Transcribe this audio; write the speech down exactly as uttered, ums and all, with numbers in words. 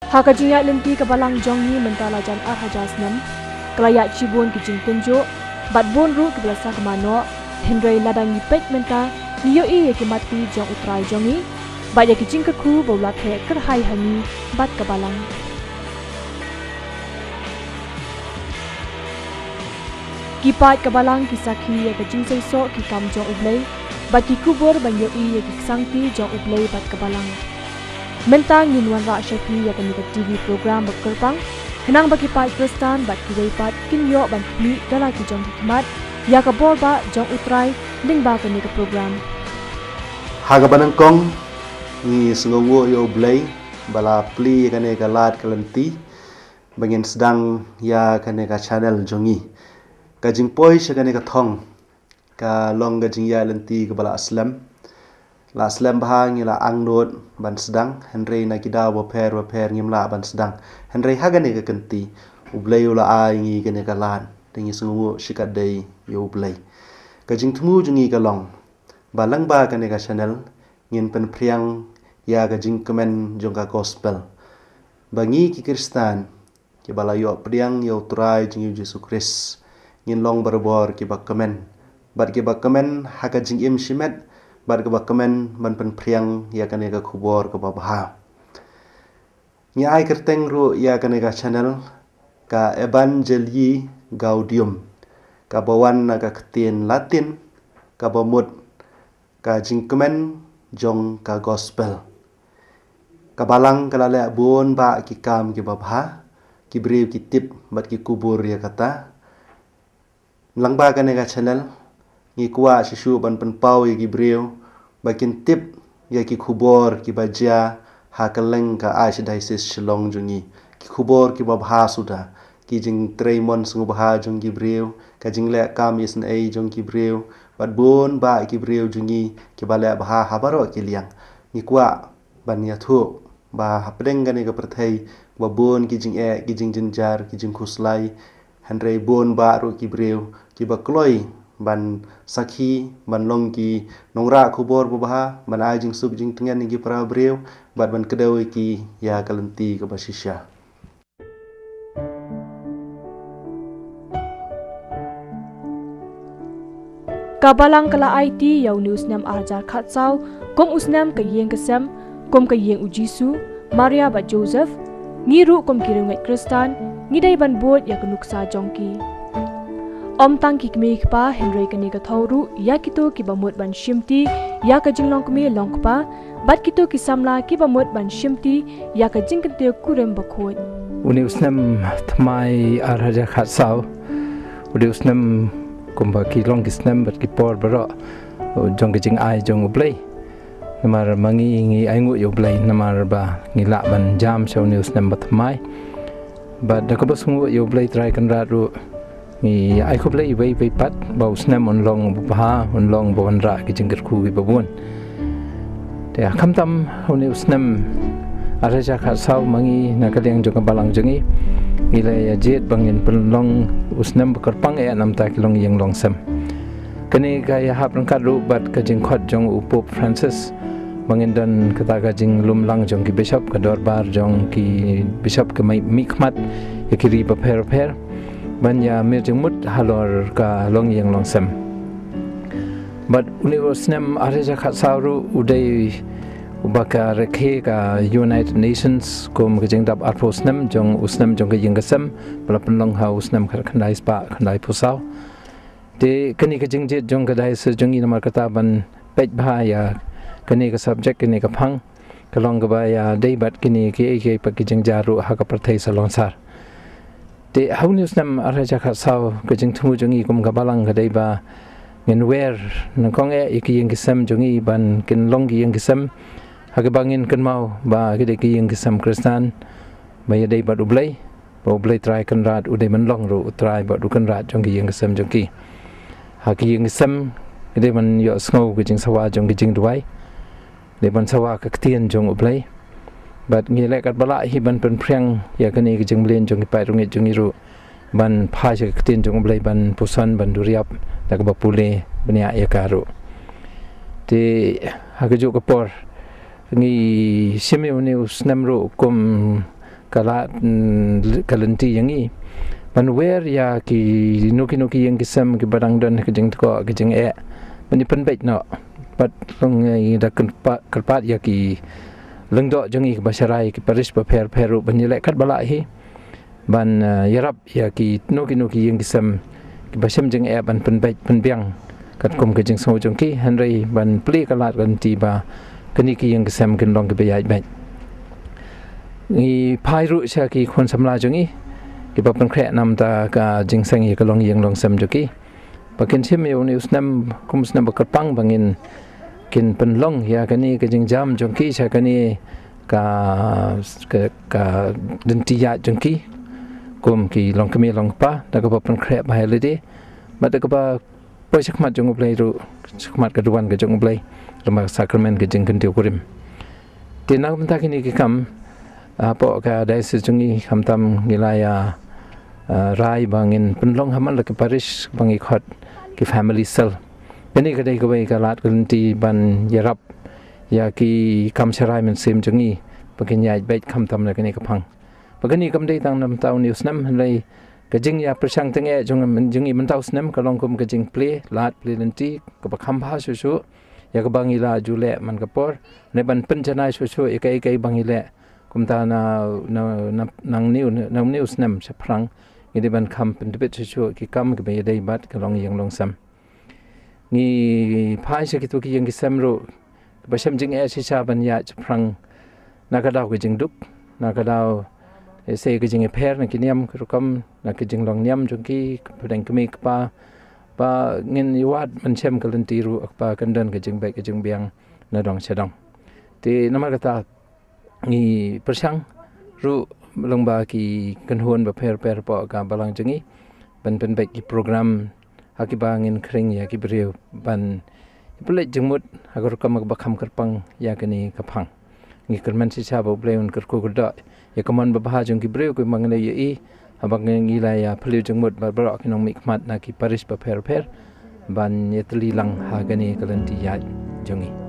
Ha ka jingïaid lynti ka balang jong ngi mynta la jan ar hajar snem, ka la ïaid shibun ki jingtynjuh bad bun ruh kiba la sakma noh, hynrei lada ngi peit mynta, ngi ïohi ïa ki matti jong U Trai jong ngi bad ïa ki jingkyrkhu ba u la theh kyrhai ha ngi bad ka balang. Ki paid ka balang ki sakhi ïa ka jingseisoh ki kam jong U Blei bad ki khubor ban ïohi ïa ki ksangti jong U Blei bad ka balang. Mynta ngin wanrah sha phi ïa kane ka T V program ba kyrpang, khnang ba ki paid Khristan bad kiwei pat kin ïoh ban plie da la ki jong ki khmat ïa ka bor ba jong U Trai lyngba kane ka program. Ha kaba nyngkong, ngi sngewnguh ïa U Blei ba la plie ïa kane ka lad ka lynti ba ngin sdang ïa kane ka channel jong ngi. Ka jingpoi sha kane ka thong ka long ka jingïaid lynti kaba la slem. La slem bha, ngi la angnud ban sdang, hynrei na ki daw bapher bapher ngim lah ban sdang. Hynrei ha kane ka kynti, U Blei u la ai ngi kane ka lad, te ngi sngewnguh shikatdei ïa U Blei. Ka jingthmu jong ngi ka long ba lyngba kane ka channel ngin pynphriang ïa ka jingkmen jong ka gospel, ba ngi ki Khristan kiba la ïoh pdiang ïa U Trai jong ngi U Jisu Khrist, ngin long barabor kiba kmen bad kiba kmen ha ka jingim shimet bad kiba kmen ban pynphriang ïa kane ka khubor kaba bha. Ngi ai kyrteng ruh ïa kane ka channel ka Evangelii Gaudium, kaba wan na ka ktien Latin kaba mut ka jingkmen jong ka gospel. Ka balang ka la leh bun bah ki kam kiba bha, ki briew ki tip bad ki kubur ïa kata. Lyngba kane ka channel, ngi kwah shisha ban pynpaw ïa ki briew ba kin tip ïa ki khubor kiba jia ha kylleng ka Archdiocese Shillong jong ngi. Ki khubor kiba bha suda, ki jingtrei mon sngewbha jong ki briew, ka jingleh kam isynei jong ki briew, bad bun bah ki briew jong ngi kiba leh bha ha baroh ki liang. Ngi kwah ban ïathuh ba hapdeng kane ka pyrthei ba bun ki jingeh, ki jingjynjar, ki jingkhuslai, hynrei bun bah ruh ki briew kiba kloi ban sakhi, ban long ki nongrah khubor babha, ban ai jingsuk jingtngen ïa ki para briew bad ban kdew ïa ki ïa ka lynti kaba shisha. Ka balang ka la aiti ïa une u snem ar hajar khatsaw kum u snem ka ïing ka sem, kum ka ïing u Jisu, Maria bad Joseph. Ngi ruh kum ki riewngeit Khristan ngi dei ban bud ïa ka nuksa jong ki. Ym tang ki kmie ki kpa, hynrei kane ka thaw ruh ïa kito kiba mut ban shimti ïa ka jinglong kmie long kpa, bad kito ki samla kiba mut ban shimti ïa ka jingkyntiew kurim bakhuid. Une u snem thymmai ar hajar khatsaw u dei u snem kumba ki long ki snem bad ki por baroh jong ka jingai jong U Blei. Namar ma ngi ngi ainguh ïa U Blei namar ba ngi lah ban jam sha une u snem ba thymmai. Bad da kaba sngewnguh ïa U Blei Trai Kynrad ruh ngi ai khublei iwei iwei pat ba u snem un long ba bha, un long ba wanrah ki jingkyrkhu kiba bun. Te khamtam une u snem ar hajar khatsaw ma ngi na ka liang jong ka balang jong ngi, ngi la ïa jied ba ngin pynlong u snem ba kyrpang eh namar ki longïing longsem. Kane ka ïahap ryngkat ruh bad ka jingkhot jong u Pope Francis ba ngin don kata ka jinglum lang jong ki bishop, ka dorbar jong ki bishop ka mih khmat ïa ki ri bapher bapher ban ïa mir jingmut halor ka longïing longsem. Bad une u snem ar hajar khatsaw ruh u dei uba ka rakhe ka United Nations kum ka jingdap arphew snem jong u snem jong ka ïing ka sem, ba la pynlong ha u snem khatkhyndai spah khyndaiphew saw. Te kane ka jingjied jong ka diocese jong ngi namar kata ban peit bha ïa kane ka subject, kane ka phang, ka long kaba ïadei bad kine kiei kiei pat ki jingjia ruh ha ka pyrthei salonsar. Te ha une u snem ar hajar khatsaw ka jingthmu jong ngi kum ka balang ka dei ba ngin wer nyngkong eh ïa ki ïing ki sem jong ngi ban kin long ki ïing ki sem ha kaba ngin kynmaw ba ki dei ki ïing ki sem Khristan ba ïadei bad U Blei. Ba U Blei Trai Kynrad u dei ban long ruh u Trai bad u Kynrad jong ki ïing ki sem jong ki. Ha ki ïing ki sem ki dei ban ïohsngew ki jingsawa jong ki jingduwai, dei ban sawa ka ktien jong U Blei. Bad ngi leh katba lah hi ban pynphriang ïa kane ka jingmlien jong ki paid riewngeit jong ngi ruh ban phai sha ka ktien jong U Blei, ban puson, ban duriap da kaba pule bniah ïa ka ruh. Te ha kajuh ka por ngi shim ïa une u snem ruh kum ka lad, mm, ka lynti ïa ngi ban wer ïa kino kino ki ïing ki sem kiba dang don ka jingtkoh ka jingeh ban ïa pynbeit noh. Bad long ngi da kyrpa-, kyrpad ïa ki lyngdoh jong ngi kiba sharai ki parish bapher bapher ruh ban ïaleh katba lah hi ban, eh, ïarap ïa kino kino ki ïing ki sem kiba shem jingeh ban pynbeit pynbiang katkum ka jingsngew jong ki, hynrei ban plie ka lad ka lynti ba kine ki ïing ki sem kin long kiba ïaid beit. Ngi phai ruh sha ki khun samla jong ngi kiba pynkhreh namar ka jingseng ïa ka longïing longsem jong ki ba kin shim ïa une u snem kum u snem ba kyrpang ba ngin kin pynlong ïa kane ka jingjam jong ki sha kane ka, ka, ka lynti ïaid jong ki kum ki longkmie longkpa, da kaba pynkhreh bha ïa lade bad da kaba poi shakhmat jong U Blei ruh, shakhmat ka duwan ka jong U Blei lyngba ka sakramen ka jingkyntiew kurim. Te na ka bynta kine ki kam, hapoh ka diocese jong ngi khamtam ngi la ïa, ah, rai ba ngin pynlong ha man la ki parish ba ngi khot ki family cell. Kane ka dei kawei ka lad ka lynti ban ïarap ïa ki kam sharai mynsiem jong ngi ba kin ïaid beit khamtam na kane ka phang. Ba kane kam dei tang na bynta une u snem, hynrei ka jingïapyrshang tyngeh jong, jong ngi mynta u snem ka long kum ka jingplie lad plie lynti kaba kham bha shuh shuh ïa kaba ngi la ju leh man ka por, ne ban pynjanai shuh shuh ïa kaei kaei ba ngi leh. Kumta na, na, na, nangne u, nangne u snem shaphrang ngi dei ban kham pyntbit shuh shuh ki kam kiba ïadei bad ka longïing longsem. Ngi phai sha kito ki ïing ki sem ruh kiba shem jingeh shisha ban ïaid shaphrang na ka daw ka jingduk, na ka daw, eh, se ka jingïapher na ki niam, ka rukom na ka jinglong niam jong ki, ka pdeng kmie kpa, ba ngin ïa wad mynshem ka lynti ruh kaba kan don ka jingbeit ka jingbiang na dong sha dong. Te namar kata ngi pyrshang ruh lyngba ki kynhun bapher bapher hapoh ka balang jong ngi ban pynbeit ki program ha kiba ngin khring ïa ki briew ban pynleit jingmut ha ka rukom kaba kham kyrpang ïa kane ka phang. Ngi kyrmen shisha ba U Blei un kyrkhu kyrdoh ïa ka mon babha jong ki briew kiba ngi la ïohi haba ngi la ïa phylliew jingmut bad baroh ki nongmihkhmat na ki parish bapher bapher ban ïatylli lang ha kane ka lynti ïaid jong ngi.